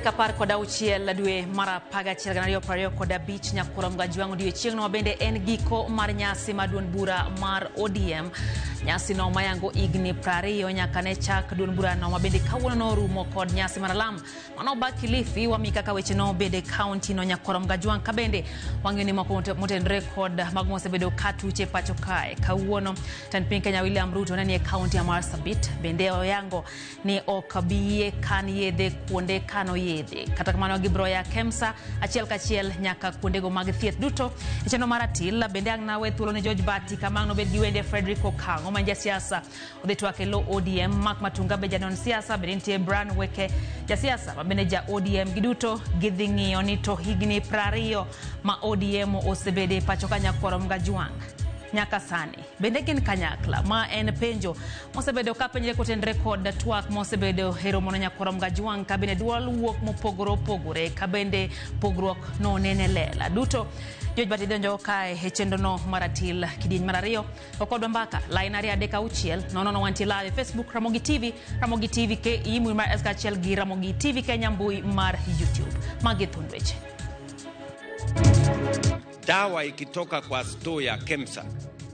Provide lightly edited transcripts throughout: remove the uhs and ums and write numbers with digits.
Tarik 16 dwe mar 11 2025 Nyakurom Gajwang' odiechieng'no bende en giko mar nyasi mar duond bura mar ODM. Nyasi no mayango higni 20 nyaka ne chak duond burano ma bende kawuono norumo kod nyasi mar alam mano ba Kilifi wami kaka weche no bede kaunti no Nyakurom Gajwang' ka bende wang'eyo ni moko motenore kod mago mosebedo katuche pacho kae. Kawuono jatend piny Kenya William Ruto ne nie kaunti ya Marsabit bende oyango ni ok bi yie kan yedhe kuonde kano yedhe. Kata kamano gibiro ya KEMSA achiel kachiel nyaka kuondego mag thieth duto. E chenro mar atil bende ang' nawe thuolo ne George Bati kama ang' nobed gi wende Frederick Okang'o ma jasiasa odhi twak e lo ODM. Mark Matunga be janon siasa bende nitie Brian Weke jasiasa ma bende ja ODM. Giduto gidhi ng'iyo ni to higni 20 ma ODM osebede pacho ka Nyakurom Gajwang' nyaka sani bende gin kanyakla ma en penjo mosebedo ka penjre kotenre kod twak mosebedo e romono Nyakurom Gajwang' ka bende duol wuok mopogore opogore ka bende pogruok nonene lela duto. George Bati donjo kae e chenrono mar atil kidieny mar ariyo okodwa mbaka line 2 3 6 0 0 wantie live e Facebook Ramogi TV, Ramogi TV KE mbui mar S kaachiel gi Ramogi TV Kenya mbui mar YouTube. Magi thund weche. Dawa ikitoka kwa store ya KEMSA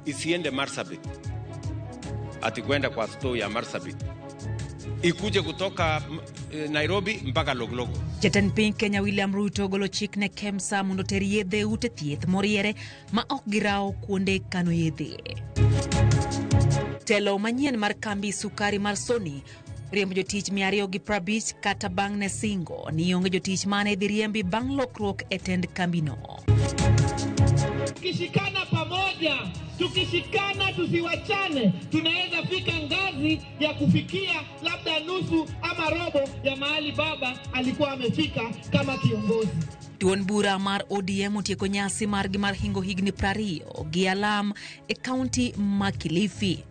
isiende Marsabit, ati kwenda kwa store ya Marsabit, ikuje kutoka Nairobi mpaka Loglogo. Jatend piny Kenya William Ruto ogolo chik ne KEMSA mondo oter yedhe e ute thieth moriere ma ok girawo kuonde kano yedhe. Telo manyien mar kambi sukari mar Sony riembo jotich 250 kata bang' ne singo ni onge jotich mane dhi riembi bang' lokruok e tend kambino. Tukishikana pamoja, tukishikana tusiwachane, tunaweza fika ngazi ya kufikia labda nusu ama robo ya mahali baba alikuwa amefika kama kiongozi. Duond bura mar ODM otieko nyasi margi mar hingo higni 20 gi alam e kaunti ma Kilifi.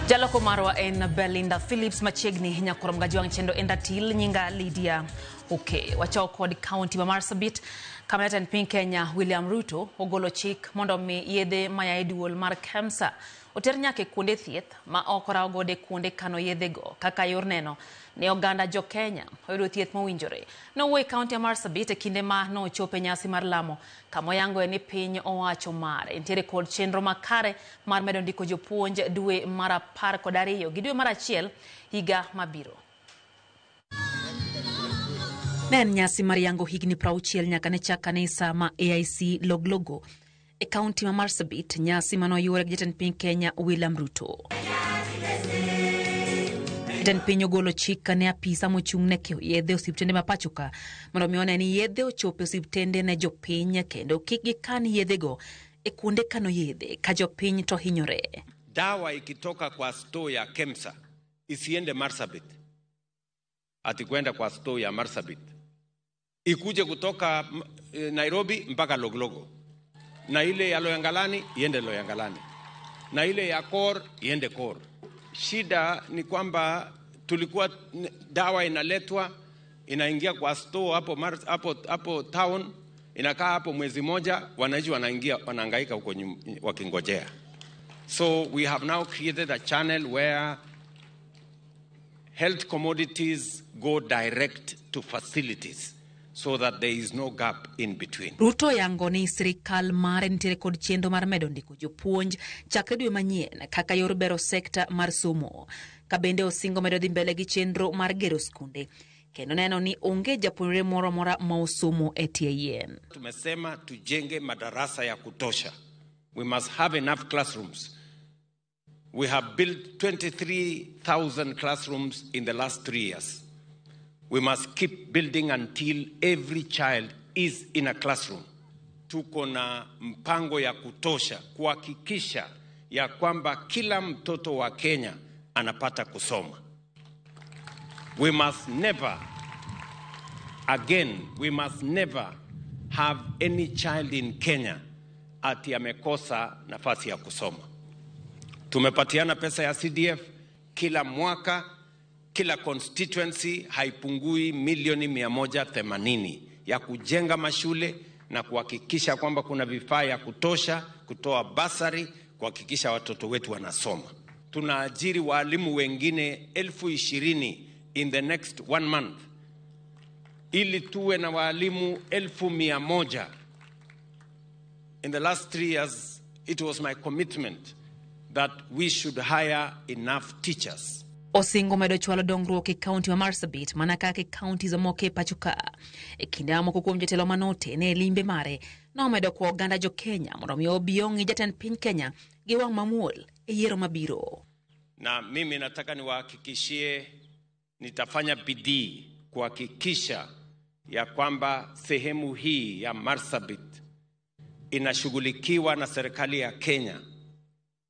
Jaloko marwa en Belinda Phillips machiegni Nyakurom Gajwang' chendo en ratil nyinga Lydia Oke. Wachako kod kaunti ma Marsabit kama jatend piny Kenya William Ruto ogolo chik mondo mi yedhe maya e duol mar KEMSA oter nyaka e kuonde thieth ma ok oraw godo e kuonde kano yedhego kaka yor neno ne oganda jo Kenya oyudo thieth mowinjore. Nowuoyo e kaunti ya Marsabit e kinde ma nochopo e nyasi mar lamo kama oyangoe ni piny owacho mare nitiere kod chenro makare mar medo ndiko jopuonj dwe mar 12 gi dwe mar 1 higa mabiro. Ne en nyasi mar yango higni 60 nyaka ne chak kanisa ma AIC Loglogo e kaunti ma Marsabit, nyasi manoyuore gi jatend piny Kenya William Ruto. Jatend piny ogolo chik ne apisa mochung' ne keyo yedhe osiptende ma pacho ka mondo mi one ni yedhe ochopo e osiptende ne jopiny kendo kik gikan yedhego e kuonde kano yedhe ka jopiny to hinyore. Dawa ikitoka kwa store ya KEMSA isiende Marsabit, ati kwenda kwa store ya Marsabit, ikuje kutoka Nairobi mpaka Loglogo, na ile ya Loyangalani iende Loyangalani, na ile ya Kor iende Kor. Shida ni kwamba tulikuwa dawa inaletwa inaingia kwa store hapo hapo town, inakaa hapo mwezi moja, wananchi wanaingia wanahangaika huko wakingojea. So we have now created a channel where health commodities go direct to facilities so that there is no gap in between. Ruto yango ni sirikal mare nitiere kod chenro mar medo ndiko jopuonj chakre dwe manyien kaka yor bero sekta mar somo. Ka bende osingo medo dhi mbele gi chenro mar gero skunde kendo neno ni onge japuonjre moro amora ma osomo e tie yien. Tumesema tujenge madarasa ya kutosha. We must have enough classrooms. We have built 23,000 classrooms in the last 3 years. We must keep building until every child is in a classroom. Tuko na mpango ya kutosha kuhakikisha ya kwamba kila mtoto wa Kenya anapata kusoma. We must never, again, we must never have any child in Kenya ati amekosa nafasi ya kusoma. Tumepatiana pesa ya CDF kila mwaka, kila constituency haipungui milioni 180 ya kujenga mashule, na kuhakikisha kwamba kuna vifaa ya kutosha, kutoa basari, kuhakikisha watoto wetu wanasoma. Tunaajiri walimu wengine 20,000 in the next 1 month ili tuwe na walimu 100,000. In the last 3 years, it was my commitment that we should hire enough teachers. Osingo medo chwalo dongruok e kaunti ma Marsabit mana kaka e kaunti mamoko e pacho ka. E kinde ma moko kuom jotelo manote ne limbe mare nomedo kwa oganda jo Kenya mondo mi obi ong'i jatend piny Kenya gi wang' mamuol e yiero mabiro. Na mimi nataka niwahakikishie nitafanya bidii kuhakikisha ya kwamba sehemu hii ya Marsabit inashughulikiwa na serikali ya Kenya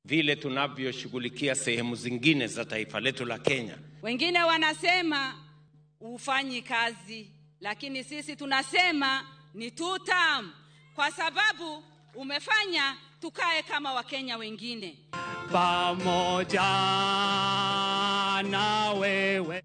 vile tunavyoshughulikia sehemu zingine za taifa letu la Kenya. Wengine wanasema ufanyi kazi, lakini sisi tunasema ni two term, kwa sababu umefanya tukae kama Wakenya wengine. Pamoja na wewe.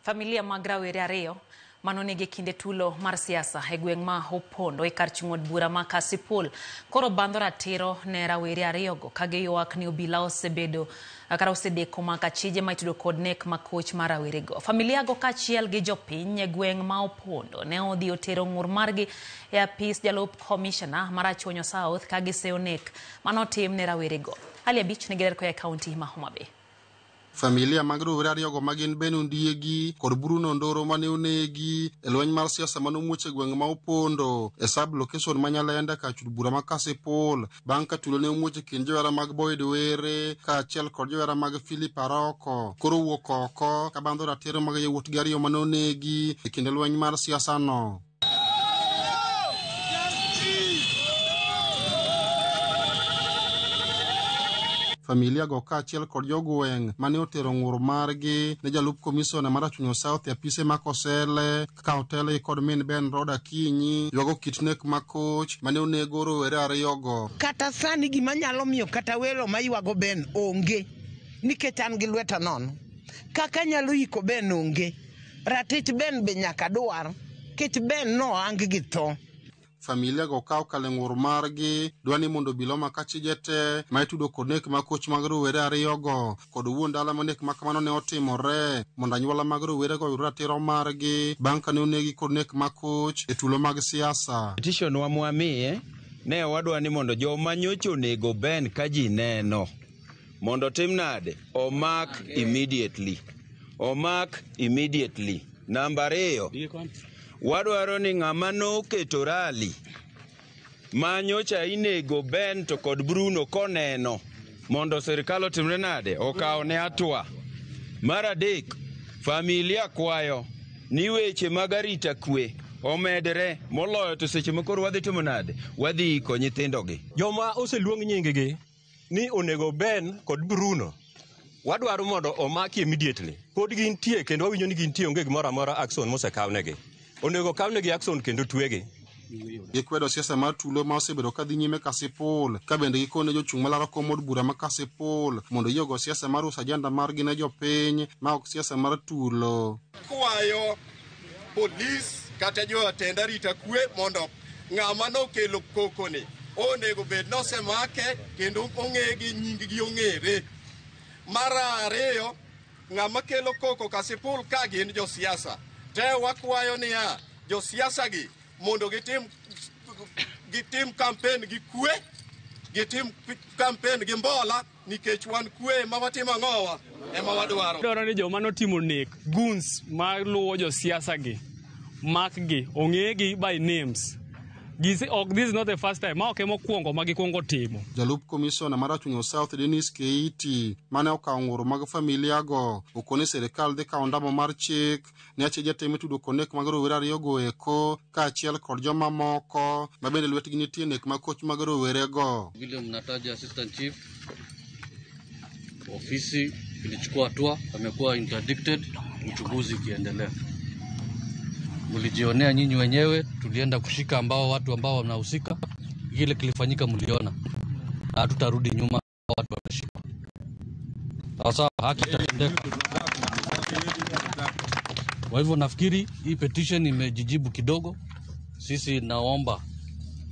Familia mag rawere ariyo manonegi kinde tulo mar siasa e gweng' ma Opondo e kar chung' od bura ma Kasipul koro bandho ratiro ne rawere ariyogo ka giywak ni obila osebedo kata osedeko mako achije ma itudo kod nek makoch mar rawerego. Familia go kaachiel gi jopiny e gweng' ma Opondo ne odhi otero ng'ur margi e apis jalup komishona mar Rachuonyo South ka giseyo nek manotim ne rawerego. Hali abich nigi ler koa e kaunti ma Homa Bay. Familia mag rowere ariyogo ma gin Ben Ondiegi kod Bruno Ndoro mane onegi e lweny mar siasa mane omuoch e gweng' ma Opondo e sub location ma Nyalenda kar chud bura ma Kasipul bang' ka tulo ne omuoch e kind johera mag Boyd Were kaachiel kod johera mag Philip Aroko koro wuok oko ka bandho ratiro mag yawuotgi ariyo mane onegi e kinde lweny mar siasa no. Familia go kaachiel kod jogweng' mane otero ng'ur margi ne jalup komisona mar Rachuonyo South e apise ma Kosele ka otelgi kod min Ben Roda Akinyi ywago kit nek makoch mane onego rowere ariyogo. Kata sani gima nyalo miyo kata welo maywago Ben onge nikech an gi lweta nono. Kaka anyalo iko Ben onge. Ratich Ben be nyaka dwar nikech Ben nohang gi tho. Familia go ka okalo ng'ur margi dwa ni mondo obila omak achije te ma itudo kod nek makoch mag rowere ariyogo kod wuon dala ma nek makamano ne otimore mondo anyuola mag rowerego oyud ratiro margi bang' kane onegi kod nek makoch e tulo mag siasa. Petition wa mwamiye ne wadwa ni mondo joma nyocha onego Ben ka ji neno mondo tim nade omak immediately. Omak immediately. Namba 2, wadwaro ni ng'ama noketo rali ma nyocha inego Ben to kod Bruno koneno mondo sirikal otimre nade okawne hatua. Mar 3, familia kwayo ni weche mag arita kwe omedre moloyo to seche ma koro wadhi timo nade wadhi iko nyithindogi. Joma oseluong nying-gi ni onego Ben kod Bruno wadwaro mondo omaki immediately. Pod gintie kendo wawinjo ni gintie, onge gimoro amora action mosekawnegi. Onego kawnegi action kendo twegi. Gikwedo siasa mar tulo ma osebedo ka dhi nyime Kasipul ka bende gikone jochung' malaro kom od bura ma Kasipul mondo yie ogo siasa mar uso ajenda margi ne jopiny ma ok siasa mar tulo. Kwayo polis kata jotend arita kwe mondo ng'ama nokelo koko ni onego bed nosemake kendo ong'egi nying-gi ong'ere. Mar 2, ng'ama kelo koko Kasipul ka gin josiasa. Te wakwayo niya josiasa gi mondo gitim campaign gi kwe, gitim campaign gi mbola nikech wan kwe ema watimo ang'owa ema wadwaro. Dwaro ni joma notimo nek goons ma luwo josiasa gi makgi ong'egi by names. This is not the first time. Ma ok emokwongo ma gikwongo timo. Jalup komisona mar Rachuonyo South Dennis Keiti mane okawo ng'ur mag familia go okone sirikal dhi kawo ndamo mar chik ne achije te mitudo kod nek mag rowere ariyogo eko kaachiel kod joma moko ma bende lwetgi nitie nek makoch mag rowerego. Vile mnataja assistant chief, ofisi ilichukua hatua, amekuwa interdicted, uchunguzi ukiendelea. Mlijionea nyinyi wenyewe, tulienda kushika ambao watu ambao wanahusika. Kile kilifanyika mliona. Hatutarudi nyuma, watu watashikwa. Sasa haki itatendeka. Kwa hivyo nafikiri hii petition imejijibu kidogo. Sisi naomba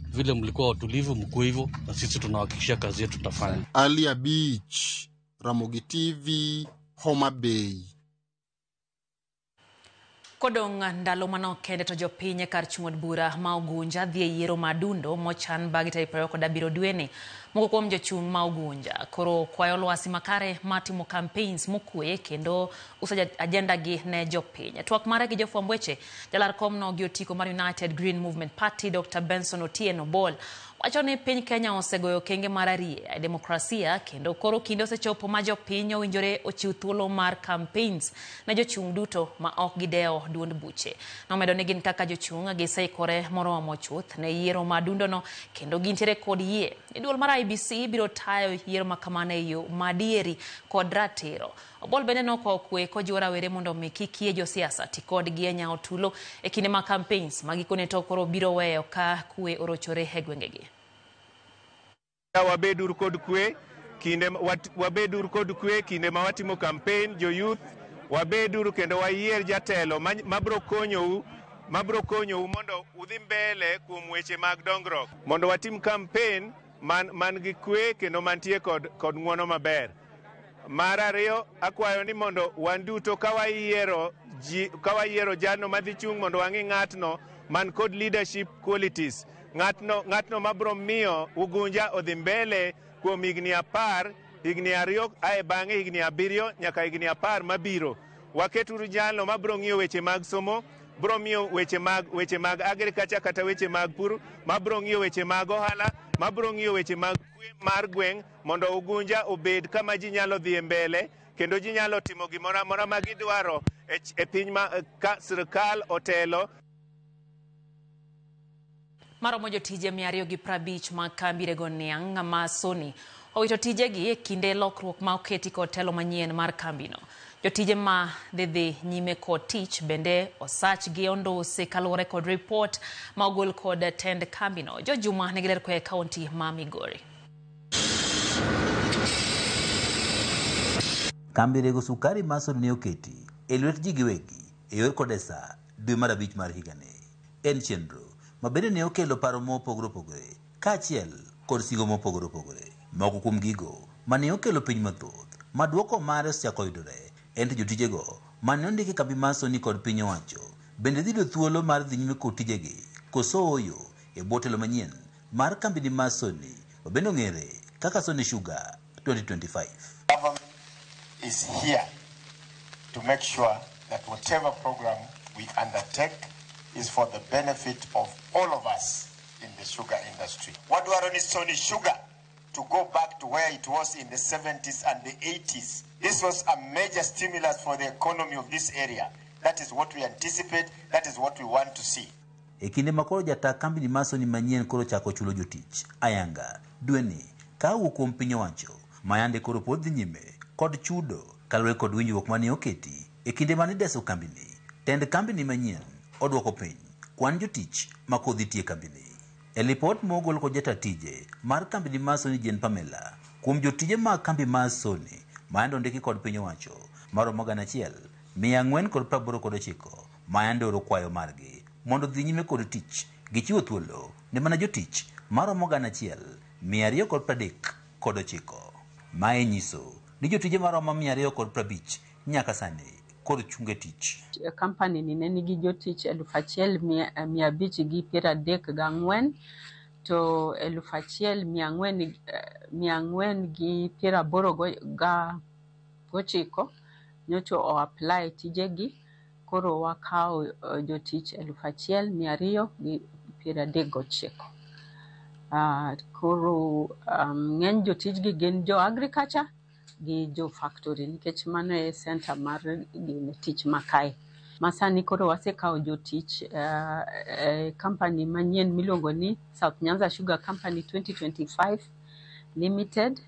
vile mlikuwa watulivu, mkuwe hivyo, na sisi tunahakikishia kazi yetu tutafanya. Alia Beach, Ramogi TV, Homa Bay. Kodong' ndalo manok kende to jopiny kar chung' od bura ma Ugunja dhi e yiero ma Dundo mochan bang'e tarik 27 dweni. Moko kuom jochung' ma Ugunja koro kwayo lwasi makare mar timo campaigns mokwe kendo uso agenda gi ne jopiny. Twak mare gi jofwamb weche, jalar komno gi otiko mar United Green Movement Party Dr. Benson Otieno Bol wacho ni piny Kenya osegoyo okenge mar ariyo e demokrasia kendo koro kinde osechopo ma jopiny owinjore ochiw thuolo mar campaigns ne jochung' duto ma ok gidewo duond buche. Nomedo ni gin kaka jochung' giseikore moromo chuth ne yiero ma Dundono kendo gintiere kod yie ni duol mar IEBC biro tayo yiero ma kamano e yo madieri kod ratiro. Obol bende nokwayo kwe kojiwo rawere mondo mi kik yie josiasa ti kodgi e nyawo tulo e kinde mag campaigns ma gikone to koro biro weyo ka kwe orochore e gwengegi. Wabedur kod kwe kinde wabedur kod kwe kinde ma watimo campaign jo youth wabedur kendo wayier jatelo mabro konyou mondo udhi mbele kuom weche mag dongruok mondo watim campaign man gi kwe kendo mantie kod ng'uono maber. Mar ariyo akwayo ni mondo wan duto ka wayiero jalno madhi chung' mondo wang'i ng'atno man kod leadership qualities, ng'atno mabro miyo Ugunja odhi mbele kuom higni 10, higni 2, ae bang'e higni 7 nyaka higni 10 mabiro. Waketuru jalno mabro ng'iyo weche mag somo, bro miyo weche mag agriculture kata weche mag pur, mabro ng'iyo weche mag ohala, mabro ng'iyo weche mag kwe mar gweng' mondo Ugunja obed kama ji nyalo dhi mbele kendo ji nyalo timo gimoro amora ma gidwaro e piny ma ka sirkal otelo. Maromo jotije 250 mag kambi rego niang' ma Sony owito tijegi e kinde lokruok ma oketi kod telo manyien mar kambino. Jotije ma dhi nyime kod tich bende osach gi ondusi kaluwore kod ripot ma ogol kod tend kambino. Jojuma nigi ler koa e kaunti ma Migori. Kambi rego sukari ma Sony ne oketi e lwet ji giwegi e yor kodesa dwe mar 5 mar higani. En chenro ma bende ne okelo paro mopogore opogore kaachiel kod sigo mopogore opogore. Moko kuom gigo mane okelo piny mathoth ma duoko mare osechako yudore en to jotijego mane ondiki e kambi mar Sony kod piny owacho bende dhi yudo thuolo mar dhi nyime kod tijegi koso ooyo e bwo telo manyien mar kambini mar Sony ma bende ong'ere kaka Sony Sugar 2025. Government is here to make sure that whatever program we undertake is for the benefit of all of us in the sugar industry. Wadwaro ni Sony Sugar to go back to where it was in the 70s and the 80s. This was a major stimulus for the economy of this area. That is what we anticipate, that is what we want to see. E kinde ma koro jata kambini mar Sony manyien koro chako chulo jotich ayanga dweni ka owuok kuom piny owacho ma yande koro pod dhi nyime kod chudo kaluwore kod winjruok mane oketi e kinde mane ideso kambini. Tend kambini manyien odwoko piny kwan jotich ma kodhi tiye kambini. E lipot mogol kod jata tije mar kambini mar Sony Jane Pamela kuom jotije mag kambi mar Sony ma yande ondiki kod piny owacho maromo 1489 ma yande oro kwayo margi mondo dhi nyime kod tich gichiwo thuolo ne mana jotich maromo 1239. Mae nyiso ni jotije maromo 250 nyaka sani kod chunge tich. Company ni ne nigi jotich 1534 to 1489 nyocho o apply tijegi, koro wakawo jotich 1239. Koro ng'eny jotijgi gin jo agriculture gi jo factory nikech mano e center mar gine tich makae. Masani koro wasekawo jotich e company manyien miluongo ni South Nyanza Sugar Company 2025 Limited.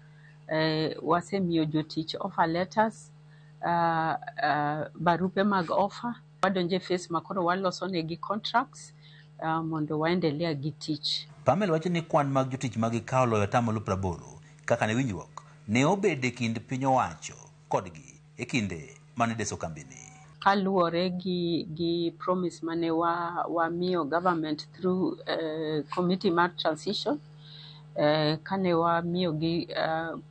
Wasemiyo jotich offer letters, barupe mag offer. Wadonje e phase ma koro waloso negi contracts mondo waendelea gi tich. Pamela wacho ni kwan mag jotich ma gikawo loyo 80% kaka ne winjruok ne obedo e kind piny owacho kodgi e kinde mane deso kambini. Kaluwore gi promise mane wamiyo government through committee mar transition, kane wamiyo gi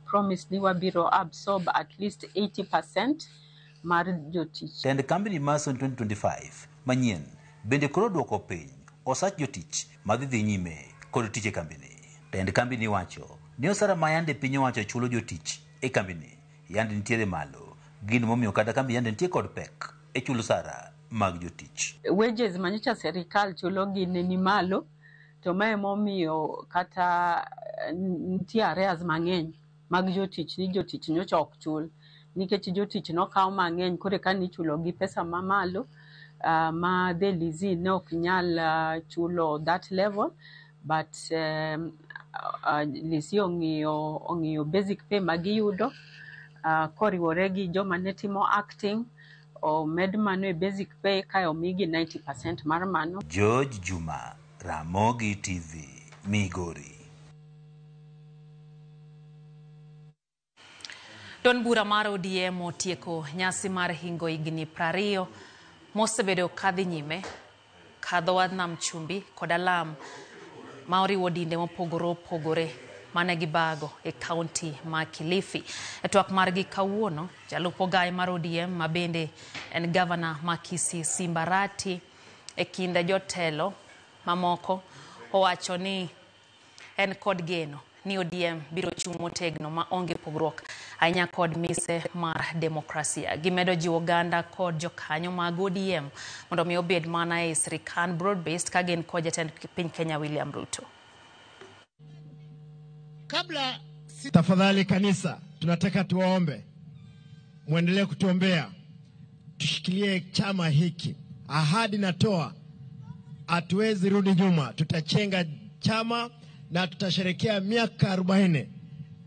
promise ni wabiro absorb at least 80% mar jotich. Tend kambi Mason 2025 manyien bende koro duoko piny osach jotich madhi dhi nyime kod tich e kambini. Tend kambini wacho ni osara ma yande piny owacho chulo jotich e kambini yande nitiere malo, gino momiyo kata kambi yande nitie kod pek e chulo osara mag jotich. Wages manyocha serikal chulo gi ne ni malo, to mae emomiyo kata nitie arrears mang'eny mag jotich ni jotich nyocha ok chul nikech jotich nokaw mang'eny koro eka nichulo gi pesa mamalo, ma the lessee ne ok nyal chulo that level, but lessee ong'iyo basic pay magiyudo, koriwore gi joma ne timo acting, omed mano e basic pay kae omigi 90% mar mano. George Juma, Ramogi TV, Migori. Duond bura mar ODM otieko nyasi mar hingo higni 20 mosebedo kadhi nyime kadho wadh Nam Chumbi kod alam ma oriwo dinde mopogore opogore mane gibago e kaunti ma Kilifi. E twak margi kawuono, jalup ogaye mar ODM ma bende en gavana ma Kisii Simba Arati e kind jotelo mamoko owacho ni en kod geno ni ODM biro chung' motegno ma onge pogruok ahinya kod mise mar demokrasia. Gimedo jiwo oganda kod jokanyo mag ODM mondo mi obed mana e sirikand broad based ka gin kod jatend piny Kenya William Ruto. Kabla tafadhali kanisa, tunataka tuwaombe muendelee kutuombea, tushikilie chama hiki. Ahadi natoa, hatuwezi rudi nyuma, tutachenga chama na tutasherekea miaka 40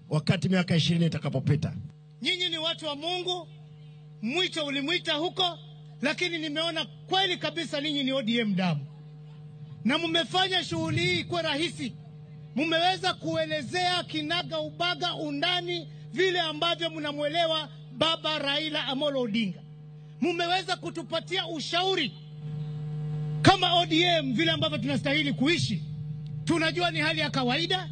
wakati miaka 20 itakapopita. Nyinyi ni watu wa Mungu, mwito ulimwita huko, lakini nimeona kweli kabisa ninyi ni ODM damu. Na mmefanya shughuli hii kuwa rahisi. Mmeweza kuelezea kinaga ubaga undani vile ambavyo mnamuelewa Baba Raila Amolo Odinga. Mmeweza kutupatia ushauri kama ODM vile ambavyo tunastahili kuishi. Tunajua ni hali ya kawaida,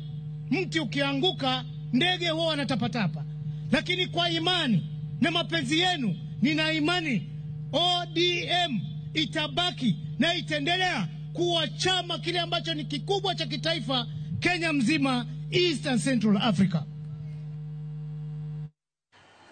mti ukianguka ndege huwa wanatapatapa. Lakini kwa imani na mapenzi yenu, nina imani ODM itabaki na itaendelea kuwa chama kile ambacho ni kikubwa cha kitaifa Kenya mzima, East and Central Africa.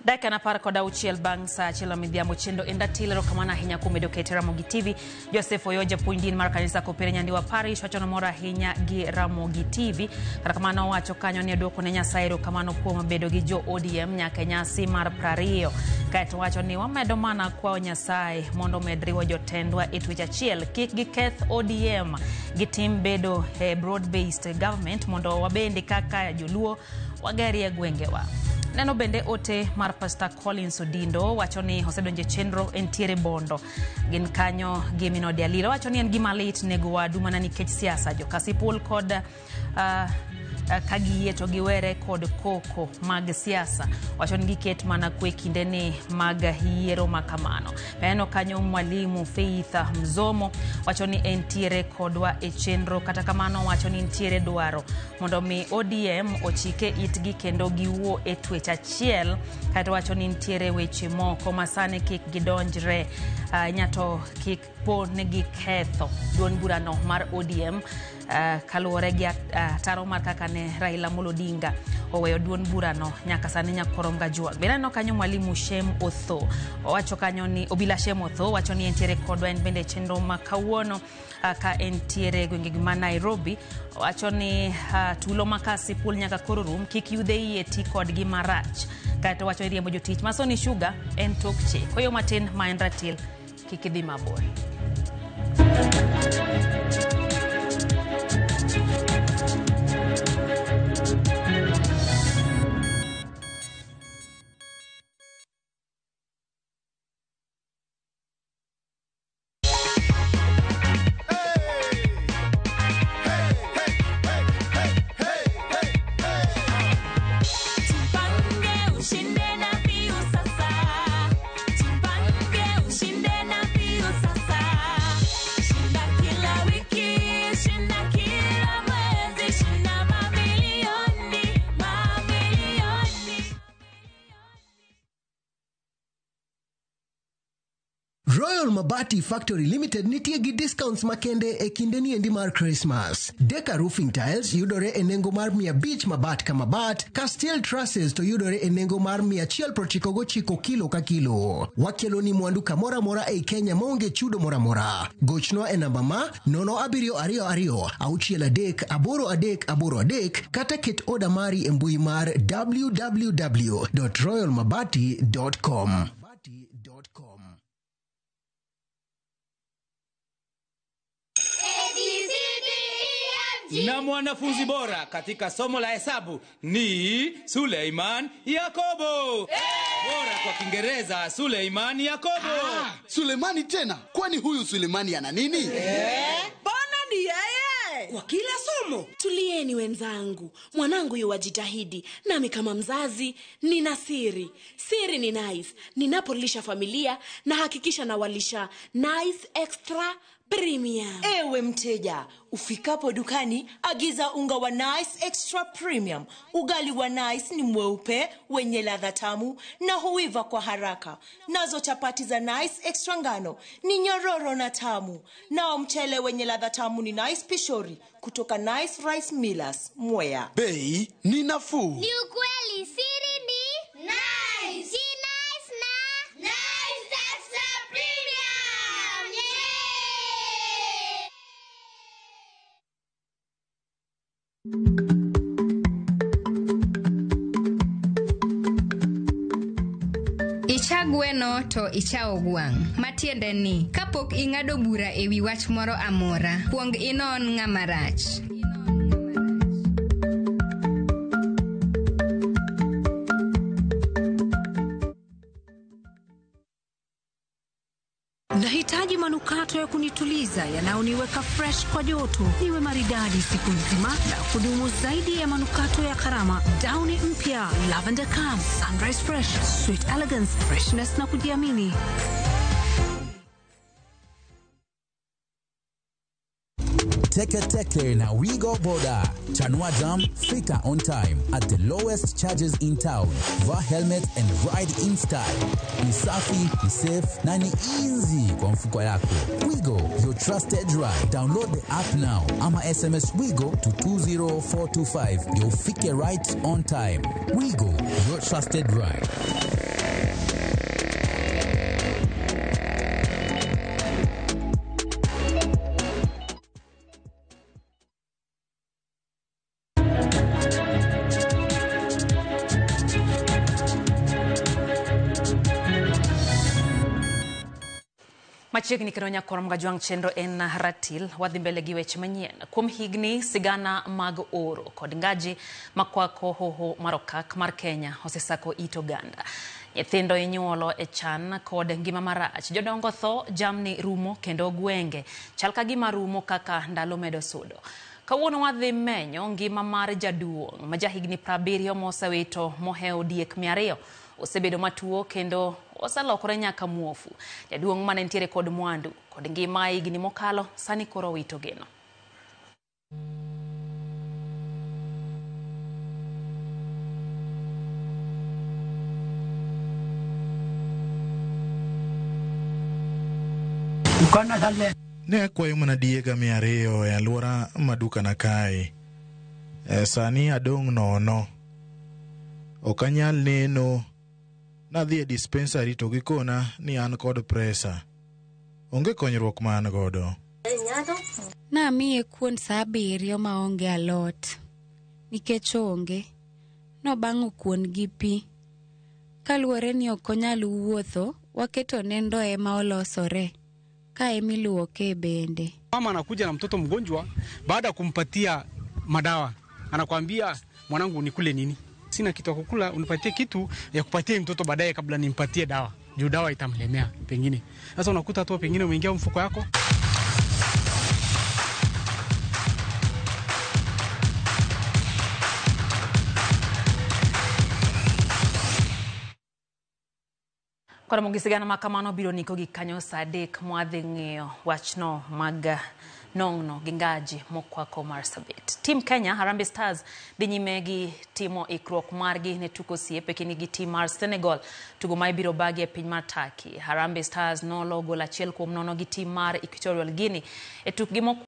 Dakika na par kod auchiel bang' sa achiel midhiambo chendo enda tilero kamano ahinya kuom bedo kete Ramogi TV. Joseph Oyo japuonj din mar kanisa Kopere Nyandiwa Parish wacho nomor ahinya gi Ramogi TV. Kata kamano owacho kanyo ni oduoko ne Nyasaye erokamano kuom bedo gi jo ODM nyaka e nyasi mar 20. Kaeto wacho ni wamedo mana kwayo Nyasaye mondo omed riwo jotendwa e twech achiel, kik giketh ODM gitim bedo e broad based government mondo wabende kaka joluo wagerie gwengewa. Neno bende ote mar Pastor Collins Odindo wacho ni osedonjo e chenro entiere Bondo. Gin kanyo gi Minodi Alilo wacho ni en gima lit nego wadu mana nikech siasa. Jokasipul kod ka giyie to giwere kod koko mag siasa. Wacho ni giket mana kwe kinde ni mag yiero ma kamano. Neno kanyo mwalimu Faith Mzomo wacho ni entiere kodwa e chenro, kata kamano wacho ni nitiere dwaro mondo mi ODM ochike itgi kendo giwuo e twech achiel. Kaeto wacho ni nitiere weche moko ma sani kik gidonjre, nyato kik po ni giketho duond burano mar ODM, kaluwore gi ataro mar kaka ne Raila Amolo Odinga oweyo duond burano nyaka sani nyakorom Gajwang. Bende aneno kanyo mwalimu Shem Otho owacho kanyo ni Obila Shem Otho wacho ni entiere kodwa en bende chenro ma kawuono, ka entiere gwenge ma Nairobi. Owacho ni tulo ma Kasipul nyaka koro rum, kik yudhe yie ti kodgi marach. Kaeto wacho ni riembo jotich ma Sony Sugar en tok chik. Koyo matin ma en ratil, kik idhi mabor. Tupange ushinde na Pius sasa. Tupange ushinde. Royal Mabati Factory Limited nitie gi discounts makende e kinde niendi mar Christmas. Deka Roofing Tiles yudore e nengo mar 500 mabat ka mabat, ka steel trusses to yudore e nengo mar 199 kilo ka kilo. Wakelo ni mwandu kamoro amora ei Kenya maonge chudo moro amora. Gochnwa e namba ma 0722 63 8383 kata ket oda mari e mbui mar www.royalmabati.com. Na mwanafunzi bora katika somo la hesabu ni Suleiman Yakobo. Bora kwa Kiingereza Suleiman Yakobo. Sulemani tena? Kwani huyu Sulemani ana nini? Mbona ni yeye? Kwa kila somo. Tulieni wenzangu, mwanangu yuwajitahidi, nami kama mzazi nina siri. Siri ni Nice. Ninapolisha familia na hakikisha nawalisha Nice Extra Premium. Ewe mteja, ufikapo dukani agiza unga wa Nice Extra Premium. Ugali wa Nice ni mweupe wenye ladha tamu na huiva kwa haraka. Nazo chapati za Nice Extra ngano ni nyororo na tamu. Nao mchele wenye ladha tamu ni Nice Pishori kutoka Nice Rice Millers, Mwea. Bei ni nafuu. Ni ukweli, siri ni Nice. Si Nice na Nice Extra Premium. Yeah! Icha gweno to ichawo gwang'. Matiende ni, kapok ing'ado bura e wi wach moro amora, kuong inon ng'ama rach. Nahitaji manukato ya kunituliza yanayoniweka fresh kwa joto, niwe maridadi siku nzima na kudumu zaidi ya manukato ya gharama. Downy mpya Lavender Calm, Sunrise Fresh, Sweet Elegance, freshness na kujiamini. Teke Teke na Wigo Boda. Chanua Jam, fika on time at the lowest charges in town. Vaa helmet and ride in style. Ni safi, ni safe na ni easy kwa mfuko yako. Wigo, your trusted ride. Download the app now ama SMS Wigo to 20425 ndio ufike right on time. Wigo, your trusted ride. Machiegni kendo nyakoro Mgajwang' chenro en ratil wadhi mbele gi weche manyien. Kuom higni sigana mag oro kod ngaji makwako hoho mar okak mar Kenya osesako it oganda. Nyithindo inyuolo e chan kod ngima marach. Jodongo tho, jamni rumo kendo gwenge chal ka gima rumo kaka ndalo medo sudo. Kawuono wadhi menyo ngima mar jaduong' ma jahigni 70 mosewito mohewo diek 200 osebedo matuo kendo oselokore nyaka muofu. Jaduong' mane nitiere kod mwandu kod ngima higni mokalo sani koro wito geno. Ne akwayo mana diega 200 e alwora ma dukana kae. Sani adong' nono. Ok anyal neno. Nadhi e dispensary to gikona ni an kod presa. Onge konyruok ma an godo. Namiye kuon saa 7 maonge alot. Nikech onge, nobang'o kuon gi pi. Kaluwore ni ok onyal wuotho, waketone ndoe ma olosore. Ka emiluoke bende. Mama anakuja na mtoto mgonjwa, baada ya kumpatia madawa anakuambia mwanangu nikule nini? Sina kitu ya kukula, unipatie kitu ya kupatia mtoto baadaye kabla nimpatie dawa. Juu dawa itamlemea pengine. Sasa unakuta tu pengine umeingia mfuko yako. Koro mogi sigana ma kamano biro niko gi kanyo saa 3 mwadhi ng'iyo wachno mag nong'no gi ngaji mokwako Marsabit. Team Kenya Harambee Stars dhi nyime gi timo ikruok margi ne tuko osiep e kindgi gi team mar Senegal, tugo ma ibiro bagi e piny mar Turkey. Harambee Stars nolo gol 1-0 gi team mar Equatorial Guinea e tukgi mokwongo.